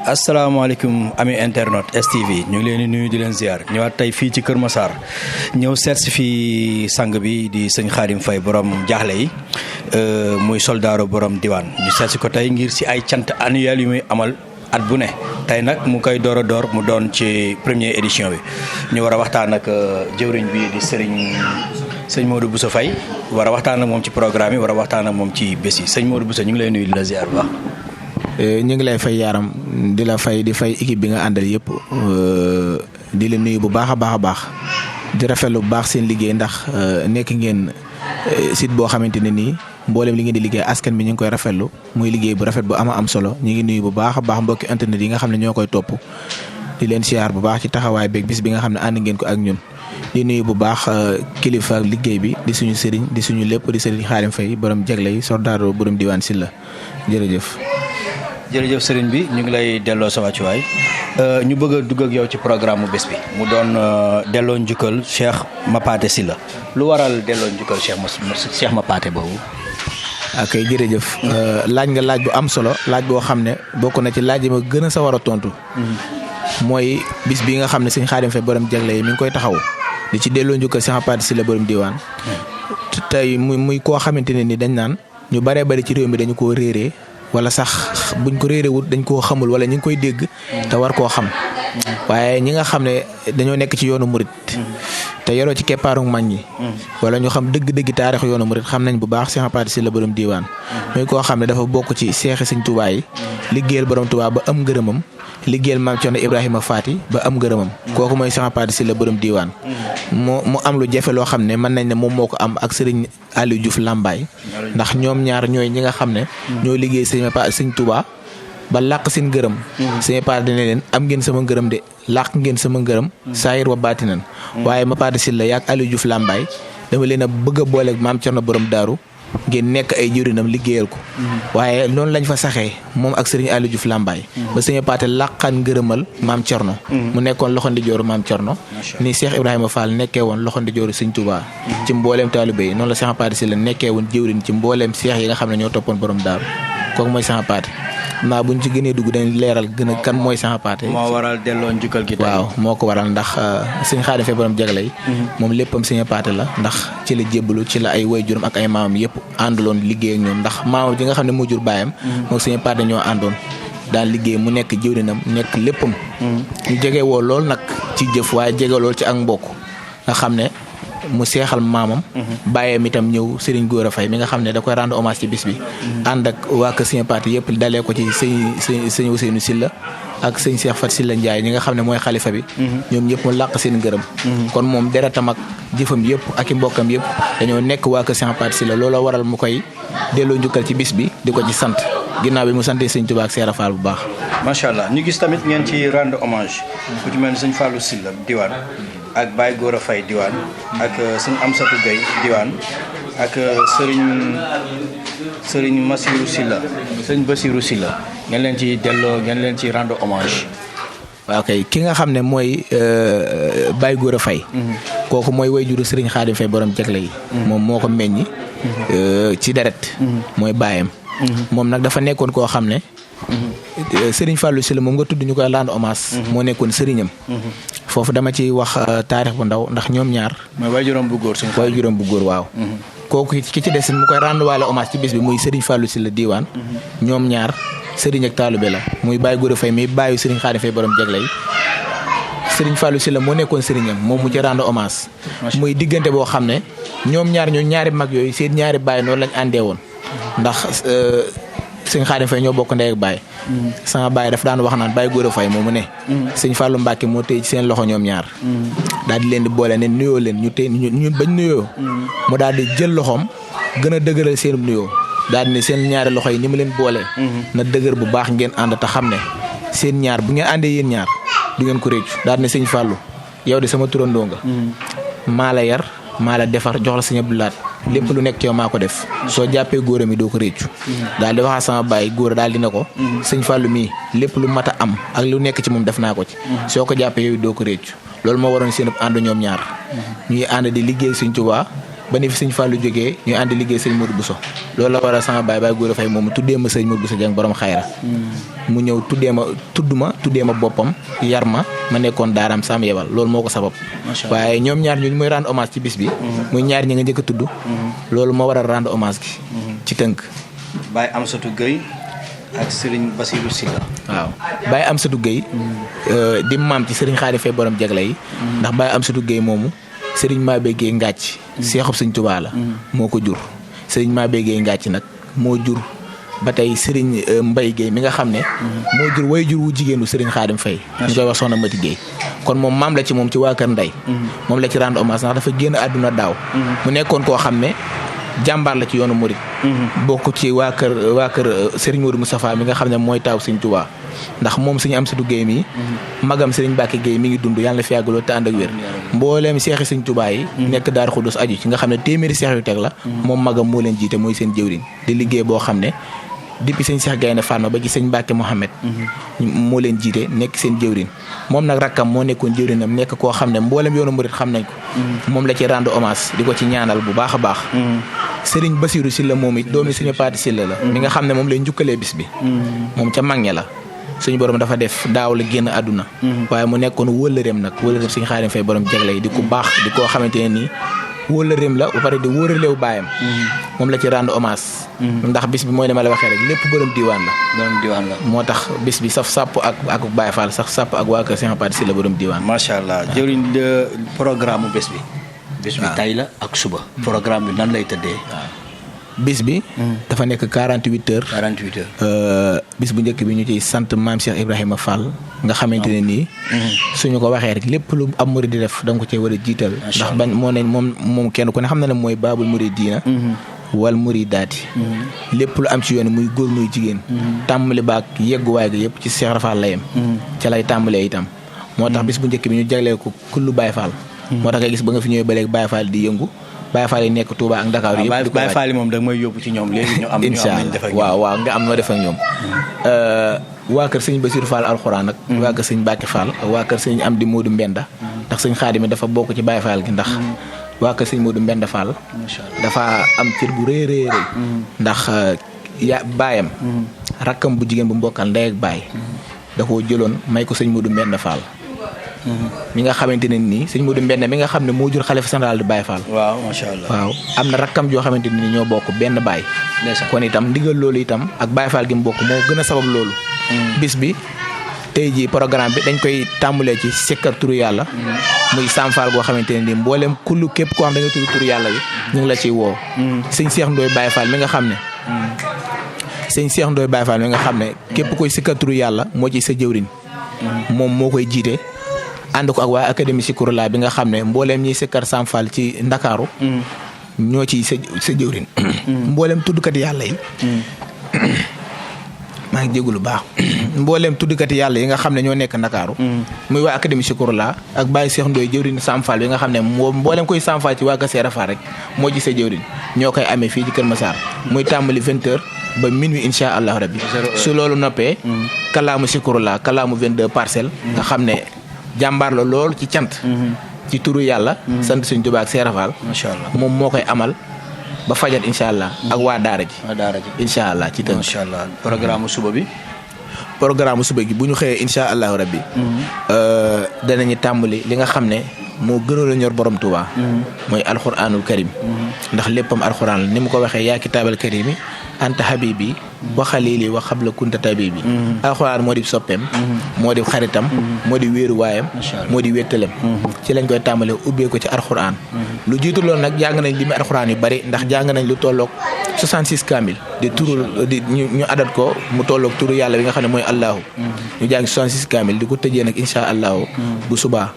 asalaamaaleykum ami internet STV ñu ngi leen di nuyu di leen ziar ñëwaat tey fii ci Kër Massar ñëw seet si fii sang bi di sëñ Khadim Faye borom jaaxle yi muy soldaaro borom diwaan ñu seet si ko tey ngir si ay cant annuel yu muy amal at bu ne tey nag mu koy door a door mu doon ci première édition bi ñu war a waxtaan ak jëwriñ bi di sëñ Modou Bousso Faye war a waxtaan ak moom ci programme yi war a waxtaan ak moom ci bés yi sëñ Modou Bousso ñu ngi lay nuyu di la ziar bu baax. ñu ngi lay fay yaram di la fay di fay équipe bi nga àndal yëpp di la nuyu bu baax a baax di rafetlu bu baax seen liggéey ndax nekk ngeen site boo xamante ne nii mboolem li ngeen di liggéey askan bi ñu ngi koy rafetlu muy liggéey bu rafet bu am solo ñu ngi nuyu bu baax a baax mbokki internet yi nga xam ne ñoo koy topp di leen siyaar bu baax ci taxawaay beeg bis bi nga xam ne ànd ngeen ko ak ñun. di nuyu bu baax kilifa liggéey bi di suñu sëriñ di suñu lépp di sëriñ Khadim Faye borom jagle yi soldaaro borom diwaan si la jërëjëf. jërëjëf sëriñ bi ñu ngi lay delloo sa wàccuwaay ñu bëgg a dugg ak yow ci programme bés bi mu doon delloo njukkal Cheikh Mapaté Sylla lu waral delloo njukkal Cheikh Mapaté boobu. ok jërëjëf laaj nga laaj bu am solo laaj boo xam ne bokk na ci laaj yi ma gën a sa war a tontu. mooy bis bi nga xam ne sëñ Khadim Faye borom jagle yi mi ngi koy taxaw di ci delloo njukkal Cheikh Mapaté Sylla borom diwaan. tey muy koo xamante ne ni dañ naan ñu baree bari ci réew mi dañu koo réeree. wala sax buñ ko réerewut dañ koo xamul wala ñu ngi koy dégg te war koo xam waaye ñi nga xam ne dañoo nekk ci yoonu murit te yoroo ci keppaaru mag ñi wala ñu xam dëgg-dëgg taarixu yoonu murit xam nañ bu baax Cheikh Mapaté Sylla borom diiwaan muy koo xam ne dafa bokk ci seexi Sëñ Tuubaa yi liggéeyal borom Tuubaa ba am ngërëmam liggéeyal maam Cerno Ibrahima Faati ba am ngërëmam kooku mooy Cheikh Mapaté Sylla borom diiwaan mu am lu jafe loo xam ne mën nañ ne moom moo ko am ak Sëriñ Aliou Diouf Lambaye ndax ñoom ñaar ñooy ñi nga xam ne ñoo liggéey Sëñ Tuubaa ba làq seen ngërëm Sëñ Mapaté dina leen am ngeen sama ngërëm de làq ngeen sama ngërëm saayir wa baatinan waaye Mapaté Sylla yaag Aliou Diouf Lambaye dama leen a bëgg a booleeg maam Cerno borom daaru ngeen nekk ay jëwrinam liggéeyal ko waaye noonu lañ fa saxee moom ak Sëriñ Aliou Diouf Lambaye ba Sëñ Mapaté làqaan ngërëmal maam Cerno mu nekkoon loxo ndijooru maam Cerno ni Cheikh Ibrahima Fall nekkee woon loxo ndijooru Sëñ Tuubaa ci mbooleem taalibe yi noonu la Cheikh Mapaté Sylla nekkee woon jëwrin ci mbooleem seex yi nga xam ne ñoo toppoon borom daaru kooku mooy Cheikh Mapaté naa buñ ci gënee dugg dañ leeral gën a kan mooy Cheikh Mapaté moo waral delloo njukkal gi waaw moo ko waral ndax sëñ Khadim Faye borom jagle yi moom léppam Sëñ Mapaté la ndax ci la jébbalu ci la ay waajuram ak ay maamam yëpp ànduloon liggéey ak ñoom ndax maamam ji nga xam ne moo jur baayam moom Sëñ Mapaté ñoo àndoon daan liggéey mu nekk jëwrinam nekk léppam ñu jege woo lool nag ci jëf waaye jege lool ci ak mbokk nga xam ne mu seexal maamam bàyyeem itam ñëw Serigne Gora Faye mi nga xam ne da koy rendre hommage ci bis bi ànd ak waa kër Sëñ Mapaté yëpp dalee ko ci sëñ Ousseynou Sylla ak sëñ Cheikh Fat Sylla Ndiaye ñi nga xam ne mooy xalifa bi ñoom ñëpp mu làq seen ngërëm kon moom deretam ak jëfam yëpp ak i mbokkam yëpp dañoo nekk waa kër Sëñ Mapaté Sylla looloo waral mu koy delloo njukkal ci bis bi di ko ci sant ginnaaw bi mu santee Sëñ Tuubaa ak Seera Faal bu baax. macha allah ñu gis tamit ngeen ci rendre hommage ku ci mel ni sëñ Fallou Sylla diwaan ak Baye Gora Faye diwaan ak sëñ Amsatou Gueye diwaan ak sëriñ Massirou Sylla sëñ Bassirou Sylla ngeen leen ci delloo ngeen leen ci rendre hommage. waaw kay ki nga xam ne mooy Baye Gora Faye kooku mooy wayjuru Sëriñ Khadim Faye borom jagle yi moom moo ko meññi ci deret mooy baayam moom nag dafa nekkoon koo xam ne Sëriñ Fallou Sylla moom nga tudd ñu koy rendre hommage moo nekkoon sëriñam foofu dama ci wax taarix bu ndaw ndax ñoom ñaar mooy waajuram bu góor waajuram bu góor waaw kooku ki ci des mu koy rendre waale hommage ci bis bi muy Sëriñ Fallou Sylla diiwaan ñoom ñaar sëriñ ak taalibe la muy Baye Gora Faye mi bàyyi Sëriñ Khadim Faye borom jagle yi Sëriñ Fallou Sylla moo nekkoon sëriñam moom mu ci rendre hommage muy diggante boo xam ne ñoom ñaari mag yooyu seen ñaari baay noonu lañ àndee woon ndax Sëñ Khadim Faye ñoo bokk ndey ak baay sama baay daf daan wax naan Baye Gora Faye moomu ne Sëñ Fallou Mbacke moo téye ci seen loxo ñoom ñaar daal di leen di boole ne nuyoo leen ñu téye ñu bañ nuyoo mu daal di jël loxoom gën a dëgëral seen nuyoo daal di ne seen ñaari loxo yi ni mu leen boolee na dëgër bu baax ngeen ànd te xam ne seen ñaar bu ngeen àndee yéen ñaar du ngeen ko réccu daal di ne Sëñ Fallou yow de sama turandoo nga maa la yar maa la defar jox la Sëñ Abdou Lahat lépp lu nekk ci yow maa ko def soo jàppee góora mi doo ko réccu daal di waxaa sama baay góora daal di ne ko Sëñ Fallou mii lépp lu mat a am ak lu nekk ci moom def naa ko ci soo ko jàppee yow doo ko réccu loolu moo waroon seen ànd ñoom ñaar ñuy ànd di liggéey Sëñ Tuubaa ba ni fi sëñ Fallou jógee ñu ànd liggéey sëñ Modou Bousso loolu la waral sama baay Góora Fay moom tuddee ma sëñ Modou Bousso Dieng borom xayra mu ñëw tuddee ma boppam yar ma nekkoon daaraam Sam Yebal loolu moo ko sabab waaye ñoom ñaar ñu muy rendre hommage ci bis bi muy ñaar ñi nga njëkk a tudd loolu moo waral rendre hommage gi ci tënk Baye Amsatou Gueye ak Serigne Bassirou Sylla waaw Baye Amsatou Gueye di maam ci Serigne Khadim Faye borom jagle yi ndax Baye Amsatou Gueye moomu Serigne Mabé Gueye Ngàcc seexub Sëñ Tuubaa la moo ko jur Serigne Mabé Gueye Ngàcc nag moo jur ba tey Serigne Mbaye Gueye mi nga xam ne moo jur way jur wu jigéenu Serigne Khadim Faye ñu koy wax Soxna Mati Gueye kon moom maam la ci moom ci waa kër Ndey moom la ci rendre hommage ndax dafa génn àdduna daaw mu nekkoon koo xam ne jàmbaar la ci yoonu murit bokk ci waa kër Serigne Modou Moustapha mi nga xam ne mooy taaw Sëñ Tuubaa ndax moom Sëñ Amsatou Gueye mi magam Serigne Mbacke Gueye mi ngi dund yàlla na fi yàggaloo te ànd ak wér mbooleem seexi Sëñ Tuubaa yi nekk Daaru Xudoos aju ci nga xam ne téeméeri seex yu teg la moom magam moo leen jiite mooy seen jëwriñ di liggéey boo xam ne depuis sëñ Cheikh Gaynde Fatma ba ci sëñ Mbacke Mohamed moo leen jiite nekk seen jëwriñ moom nag rakkam moo nekkoon jëwriñam nekk koo xam ne mboolem yoonu murit xam nañ ko moom la ci rendre hommage di ko ci ñaanal bu baax a baax Serigne Bassirou Sylla moom it doomi suñu Paati Sylla la mi nga xam ne moom lay njukkalee bis bi moom ca mag ña la suñu borom dafa def daaw la génn àdduna waaye mu nekkoon wëllëreem Sëñ Khadim Faye borom jagle yi di ku baax di koo xamante ne nii wóolëreem la ba pare di wóoraleew baayam moom la ci rendre hommage ndax bis bi mooy ne ma la waxee rek lépp borom diwaan la moo tax bis bi saf sàpp ak Baye Fall sax sàpp ak waa kër Sëñ Paati Sylla borom diwaan macha allah jëriñ programme bés bi tay la ak suba programme bi nan lay tëddee bis bi dafa nekk 48 heures bis bu njëkk bi ñu ciy sant maam Cheikh Ibrahima Fall nga xamante ne nii suñu ko waxee rek lépp lu am murid di def da nga ko cee war a jiital ndax bañ moo ne moom kenn ku ne xam na ne mooy baabul muridiina wal muridaati lépp lu am ci yoon muy góor muy jigéen tàmbali baak yegguwaay gi yëpp ci Cheikh Rafal la yem ca lay tàmbalee itam moo tax bis bu njëkk bi ñu jagleel ko kullu Baye Fall moo tax nga gis ba nga fi ñëwee ba léegi Baye Fall di yëngu Baye Fall yi nekk Touba ak Dakar yëpp Baye Fall yi moom da nga may yóbbu ci ñoom léegi ñu am incha allah waaw nga am noo def ak ñoom waa kër sëñ Bassirou Fall alxuraan ak waa kër sëñ Mbacke Fall ak waa kër sëñ Amdi Modou Mbenda ndax sëñ Xaadim dafa bokk ci Baye Fall gi ndax waa kër sëñ Modou Mbenda Fall dafa am cër bu rëy rëy ndax baayam rakkam bu jigéen bu mbokkal ndey ak baay da koo jëloon may ko sëñ Modou Mbenda Fall mi nga xamante ne nii sëñ Modou Mbenda mi nga xam ne moo jur xalifa général di Baye Fall waaw macha allah waaw am na rakkam joo xamante ne nii ñoo bokk benn baay kon itam ndigal loolu itam ak Baye Fall gi mu bokk moo gën a sabab loolu bis bi tey jii programme bi dañ koy tàmbalee ci sikkar turu yàlla muy Sam Fall goo xamante ne nii mboolem kullu képp koo xam da nga tudd turu yàlla bi ñu ngi la ciy woo sëñ Cheikh Ndoye Baye Fall mi nga xam ne sëñ Cheikh Ndoye Baye Fall mi nga xam ne képp koy sikkar turu yàlla moo ci sa jëwriñ moom moo koy jiite ànd ko ak waa académie Sikurula bi nga xam ne mbooleem ñiy sikkar Sam Fall ci Ndakaaru ñoo ci sa jëwriñ mbooleem tuddkat yàlla yi maa ngi jégalu baax mbooleem tuddkat yàlla yi nga xam ne ñoo nekk Ndakaaru muy waa académie Sikurula ak Baye Cheikh Ndoye jëwriñ Sam Fall bi nga xam ne mbooleem koy Sam Fall ci waa Kër Rafal rek moo ci sa jëwriñ ñoo koy amee fii ci Kër Massar muy tàmbali 20h ba minuit incha allah rabbi su loolu noppee kalaamu Sikurula kalaamu 22 parcelles nga xam ne jàmbaar la lool ci cant ci turu yàlla sant Sëñ Tuubaa ak Seex Rafal macha allah moom moo koy amal ba fajar incha allah ak waa daara ji incha allah ci tënk macha allah programme suba bi gi bu ñu xëyee incha allahu rabbi danañu tàmbali li nga xam ne moo gënoon a ñor borom Tuubaa mooy alxuraanul karim ndax léppam alxuraan la ni mu ko waxee yaa kitaabal karimi anta habibi wa xalili wa xabla kunta tabibi alxuraan moo di soppeem moo di xaritam moo di wéeru waayam moo di wéttalem ci lañ koy tàmbalee ubbee ko ci alxuraan lu jiitu loolu nag jàng nañ li mu alxuraan yu bari ndax jàng nañ lu tolloog 66 kaamil di turu ñu adat ko mu tolloog turu yàlla bi nga xam ne mooy allahu ñu jàng 66 kaamil di ko tëjee nag insha allahu bu subaa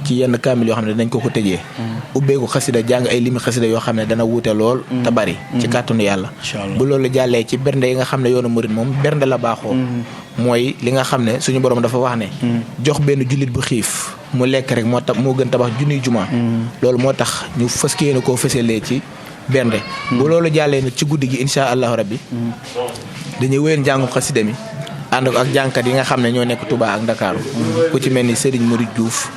ci yenn kaamil yoo xam ne dañ ko tëjee ubbee ko xasida jàng ay limi xasida yoo xam ne dana wuute lool te bari ci kàttanu yàlla bu loolu jàllee ci bernde yi nga xam ne yoonu murid moom bernde la baaxoo mooy li nga xam ne suñu borom dafa wax ne jox benn jullit bu xiif mu lekk rek moo gën tabax junniy juma loolu moo tax ñu fas yéene koo fësalee ci bernde bu loolu jàllee nag ci guddi gi insha allahu rabbi dañuy wéyal njàngum xasida mi ànd ak jàngkat yi nga xam ne ñoo nekk Touba ak Ndakaaru ku ci mel ni Serigne Mouride Diouf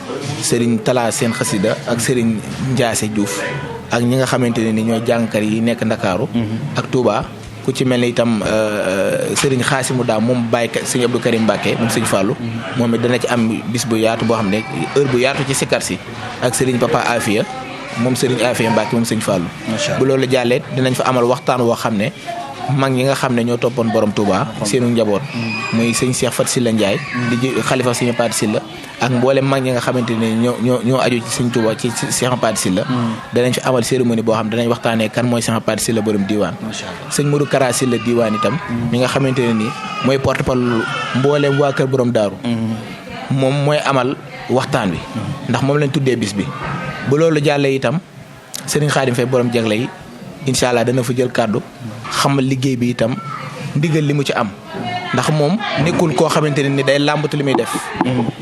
Serigne Talla Seen xasida ak Serigne Ndiasse Diouf ak ñi nga xamante ne ni ñooy jàngkat yi nekk Ndakaaru ak Touba ku ci mel ni itam Serigne Xaasimu Daa moom Baye Serigne Abdou Karim Mbacke moom Serigne Fallou moom it dana ci am bis bu yaatu boo xam ne heure bu yaatu ci sikar si ak Serigne Papa Afia moom Serigne Afia Mbacke moom Serigne Fallou bu loolu jàllee dinañ fa amal waxtaan woo xam ne mag ñi nga xam ne ñoo toppoon borom Touba seenu njaboot muy sëñ Cheikh Fat Silla Ndiaye di xalifa sëñ Paate Silla ak mboolem mag ñi nga xamante ne ñoo aju ci sëñ Touba ci Cheikh Paate Silla danañ fi amal cérémonie boo xam ne danañ waxtaanee kan mooy Cheikh Paate Silla borom diiwaan sëñ Modou Kara Silla diiwaan itam mi nga xamante ne nii mooy porte-parole mboolem waa kër borom daaru moom mooy amal waxtaan wi ndax moom lañ tuddee bis bi bu loolu jàllee itam Serigne Khadim Faye borom jagle yi incha allah dana fa jël kàddu xamal liggéey bi itam ndigal li mu ci am ndax moom nekkul koo xamante ne ni day làmbatu li muy def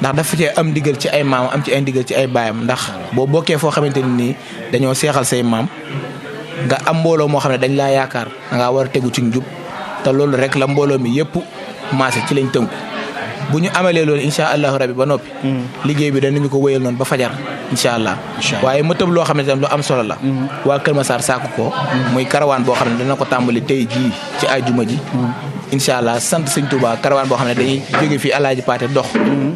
ndax dafa cee am ndigal ci ay maam am ci ay ndigal ci ay baayam ndax boo bokkee foo xamante ne nii dañoo seexal say maam nga am mbooloo moo xam ne dañ laa yaakaar da ngaa war a tegu ci njub te loolu rek la mbooloo mi yëpp maase ci lañ tënku bu ñu amalee loolu incha allahu rabi ba noppi liggéey bi danañu ko wéyal noonu ba fajar incha allah waaye mu tëb loo xam ne tam lu am solo la waa Kër Massar sàkku ko muy karawaan boo xam ne dana ko tàmbali tey jii ci àjjuma ji incha allah sant sëñ Touba karawaan boo xam ne dañuy jóge fii Alaaji Paate dox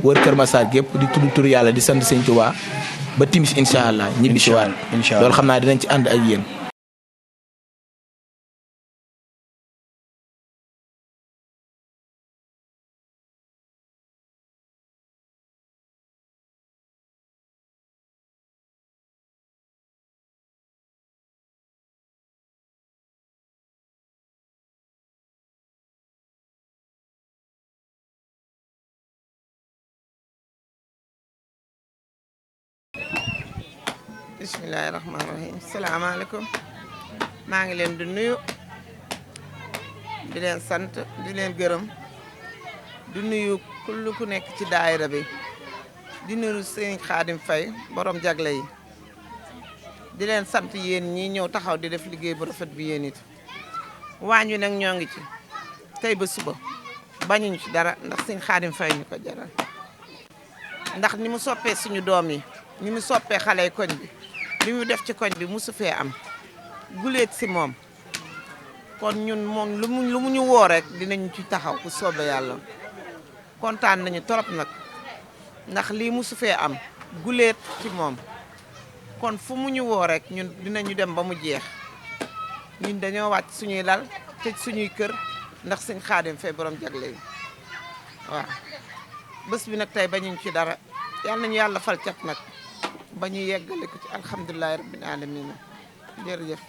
wër Kër Massar gépp di tudd tur yàlla di sant sëñ Touba ba timis incha allah ñibbi si waat loolu xam naa dinañ ci ànd ak yéen bismillahi rahmaani rahim salaamaaleykum maa ngi leen di nuyu di leen sant di leen gërëm di nuyu kullu ku nekk ci daayira bi di nuyu sëñ Xaadim Fay borom jagle yi di leen sant yéen ñi ñëw taxaw di def liggéey bu rafet bi yéen it waañ wi nag ñoo ngi ci tey ba suba bañuñu ci dara ndax sëñ Xaadim Fay ñu ko jaral ndax ni mu soppee suñu doom yi ni mu soppee xale yi koñ bi li mu def ci koñ bi musu fee am guleet si moom kon ñun moom lu mu ñu woo rek dinañu ci taxaw bu soobee yàlla kontaan nañu torop nag ndax lii musu fee am guleet ci moom kon fu mu ñu woo rek ñun dinañu dem ba mu jeex ñun dañoo wàcc suñuy lal tëj suñuy kër ndax sëñ Xaadim Fay borom jagle yi waaw bés bi nag tey bañuñ ci dara yal nañu yàlla fal cat nag ba ñu yeggale ko ci alhamdulilahi rabbil alamin jërëjëf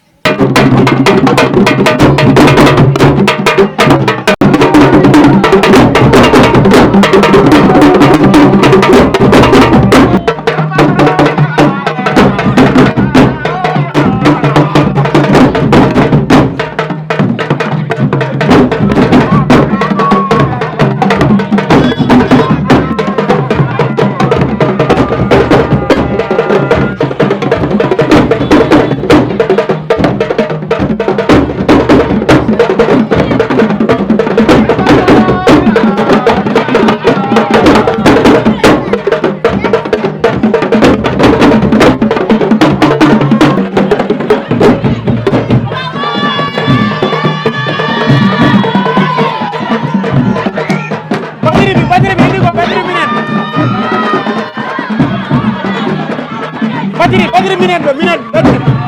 batterie minute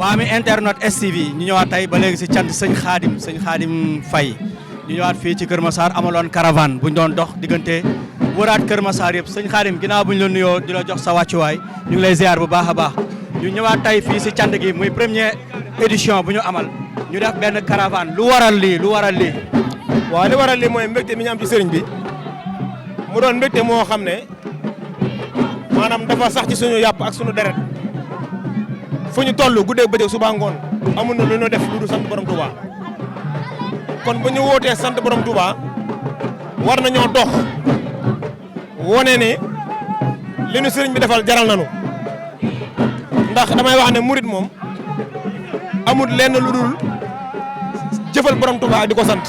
waa mi internet STV ñu ñëwaat tey ba léegi si cant sëñ Khadim Faye ñu ñëwaat fii ci Kër Massar amaloon caravane bu ñu doon dox diggante wëraat Kër Massar yëpp sëñ Khadim ginnaaw bu ñu la nuyoo di la jox sa wàccuwaay ñu ngi lay ziar bu baax a baax ñu ñëwaat tey fii si cant gi muy première édition bu ñu amal ñu def benn caravane lu waral lii waaw li waral lii mooy mbégte mi ñu am ci sëriñ bi mu doon mbégte moo xam ne maanaam dafa sax ci suñu yàpp ak suñu deret fu ñu toll guddee bëccëg suba ngoon amul na lu ñu def lu dul sant borom Touba kon bu ñu wootee sant borom Touba war nañoo dox wone ne li ñu sëriñ bi defal jaral nañu ndax damay wax ne murit moom amul lenn lu dul jëfal borom Touba di ko sant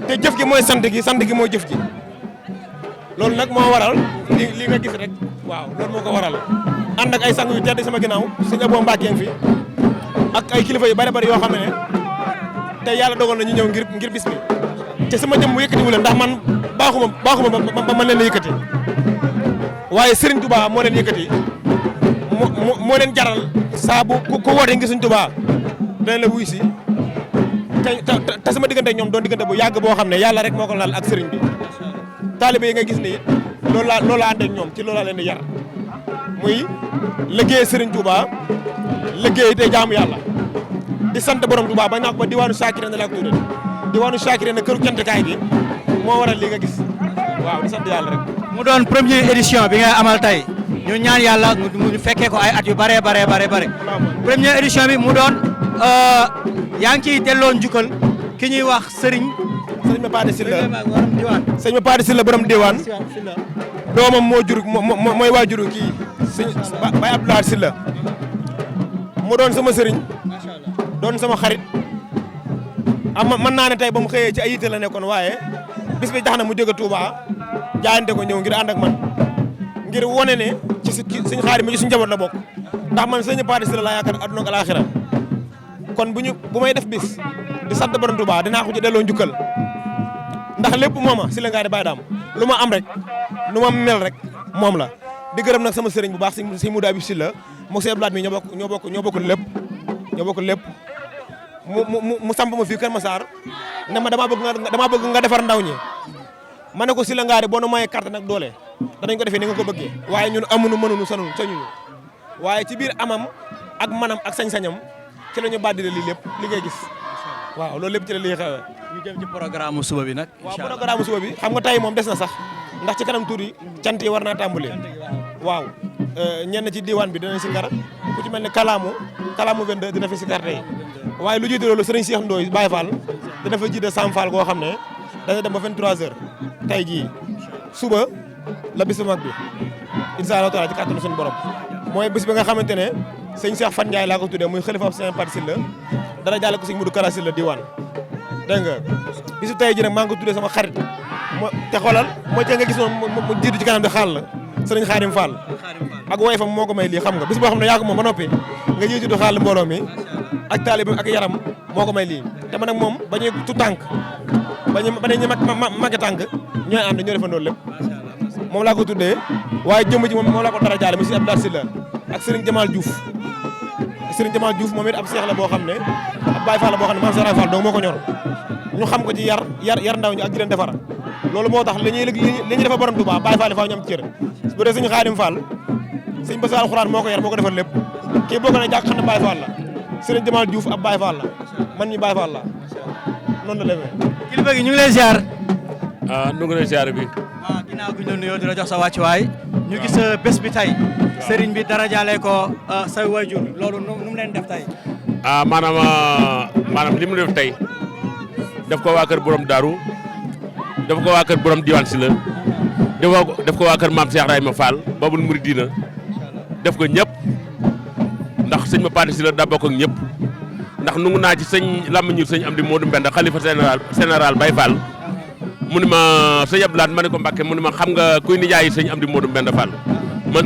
te jëf gi mooy sant gi mooy jëf gi loolu nag moo waral li nga gis rek waaw loolu moo ko waral ànd ak ay sang yu tedd sama ginnaaw sëñ Abo Mbacke fi ak ay kilifa yu bari bari yoo xam ne te yàlla dogal na ñu ñëw ngir bis bi te sama jëm mu yëkkati wu leen ndax man baaxuma ba man leen la yëkkati waaye Serigne Touba moo leen yëkkati moo leen jaral saa bu ku woote ngi Serigne Touba dana la wuy si te sama diggante ñoom doon diggante bu yàgg boo xam ne yàlla rek moo ko lal ak Serigne bi taalibe yi nga gis ni loolu la ànd ak ñoom ci loolu la leen di yar muy liggéey Serigne Touba liggéey te jaamu yàlla di sant borom Touba ba ñaax ba diwaanu Sakiré na la ak tuuti diwaanu Sakiré na këru cantikaay gi moo waral li nga gis waaw di sant yàlla rek. mu doon première édition bi nga amal tey ñu ñaan yàlla ñu fekkee ko ay at yu bare. première édition bi mu doon yaa ngi ciy delloo njukkal ki ñuy wax Serigne. sëñ ma Paade Sylla sëñ ma Paade Sylla borom diwaan doomam moo jur mooy waajuru kii sëñ Baye Abdoulaye Sylla mu doon sama sëriñ doon sama xarit mën naa ne tey ba mu xëyee ci ay yitte la nekkoon waaye bis bi tax na mu jóge Touba jaayante ko ñëw ngir ànd ak man ngir wane ne ci sëñ Xaadim mi ci suñu njaboot la bokk ndax man sëñ Pathé Sylla laa yaakaar adduna ak alaaxira kon bu may def bis di sant borom Touba dinaa ko ci delloo njukkal ndax lépp mooma Sylla Ngaari Baye Dame lu ma am rek lu ma mel rek moom la di gërëm nag sama sëriñ bu baax si Mouda Abib Sylla moog seen blaat mi ñoo bokk lépp mu samp ma fii Kër Massar ne ma damaa bëgg nga defar ndaw ñi ma ne ko Sylla Ngaari boo nu mayee carte nag doole danañ ko defee ni nga ko bëggee waaye ñun amuñu mënuñu sañuñu waaye ci biir amam ak manam ak sañ-sañam ci la ñu bàddile lii lépp li ngay gis waaw loolu lépp ci la lii xewee. ñu jëm ci programme suba bi nag. waaw programme suba bi xam nga tey moom des na sax ndax ci kanam tuuti cant yi war naa tàmbali. waaw ñenn ci diwaan bi dinañ si kar ku ci mel ne kalaamu 22 dina fi si kar tey waaye lu jiite loolu sëriñ Cheikh Ndoye Baye Fall dina fa jiite Sam Fall goo xam ne dana dem ba 23h tey jii suba la bisu mag bi incha allah taala ci kàttanu suñu borom mooy bis bi nga xamante ne sëñ Cheikh Fan Ndiaye laa ko tuddee muy xalifa sëñ Pathé Sylla dara jàlle ko sëñ Modou Kara Sylla diwaan dégg nga bisu tey ji nag maa ngi ko tuddee sama xarit te xoolal mooy ca nga gis moom mu jiitu ci kanam di xaal la sëriñ Xaadim Fall ak woy fam moo ko may lii xam nga bis boo xam ne yaa ko moom ba noppi nga jiitu di xaal mbooloo mi ak taalibe ak yaram moo ko may lii te man nag moom ba ñuy tu tànk ba ñu magi tànk ñooy ànd ñoo defandoo lépp moom laa ko tuddee waaye jëmm ji moom laa ko dara jaale monsieur Abdoulaye Sylla ak Serigne Jamal Diouf moom it ab seex la boo xam ne ab Baye Fall la boo xam ne maam Serigne Fall donc moo ko ñor ñu xam ko ci yar ndaw ñi ak di leen defar loolu moo tax li ñuy defar borom Touba Baye Fall faaw ñu am cër bu dee sëñ Xaadim Fall sëñ Bass alxuraan moo ko yar moo ko defar lépp kii boo ko ne jàkk xam ne Baye Fall la Serigne Jamal Diouf ab Baye Fall la man mi Baye Fall la noonu la demee. kilifa gi ñu ngi lay ziar. nu ngi lay ziar bi. ginnaaw bi ñu la nuyoo di la jox sa wàccuwaay ñu gis bés bi tey sëriñ bi dara jaale ko say wayjur loolu nu mu leen def tey. maanaam li mu def tey def ko waa kër borom Daaru def ko waa kër borom Diwaan Sylla def ko waa kër maam Cheikh Rahima Fall Babul Mouridina def ko ñëpp ndax sëñ ma Pathé Sylla daa bokk ak ñëpp ndax nungu naa ci sëñ làmmiñu sëñ Amdi Modou Mbenda xalifa général Baye Fall mu ni ma sëñ Abdoulaye ma ne ko Mbàkke mu ni ma xam nga kuy nijaayi sëñ Amdi Modou Mbenda Fall man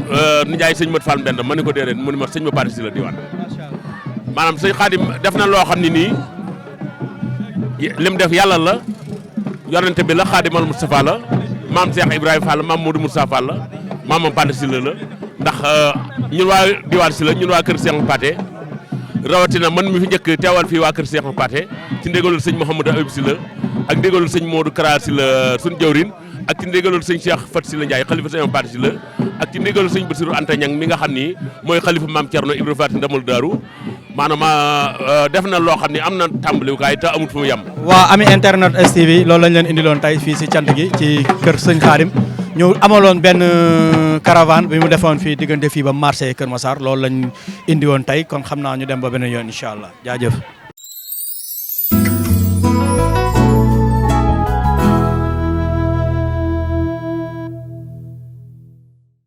nijaayi sëñ Modou Fall Mbenda ma ne ko déedéet mu ni ma sëñ ma Pathé Sylla diwaan maanaam sëñ Xaadim def na loo xam ne nii lim def yàlla la yonente bi la Xaadimal Moustapha la maam Cheikh Ibrahima Fall maam Modou Moustapha Fall la maam Pathé Sylla la ndax ñun waa diwaan Sylla ñun waa kër Cheikh Pathé rawatina man mi fi njëkk teewal fii waa kër Cheikh Pathé ci ndégalul sëñ Mouhamadou Abib Sylla ak ndégalul sëñ Modou Kara Sylla suñu jawrin ak ci ndégalul sëñ Cheikh Fat Sylla Ndiaye xalifa sëñ Pathé Sylla ak ci ndégalul sëñ Bassirou Anta Niang mi nga xam ni mooy xalifa maam Thierno Ibra Faty Ndamal Daaru maanaam def na loo xam ne am na tàmbaliwukaay te amut fu mu yem. waa ami internet STV loolu lañ leen indiloon tey fii si cant gi ci kër sëñ Xaadim ñu amaloon benn caravane bi mu defoon fii diggante fii ba marché Kër Massar loolu lañ indi woon tey kon xam naa ñu dem ba beneen yoon incha allah jaajëf.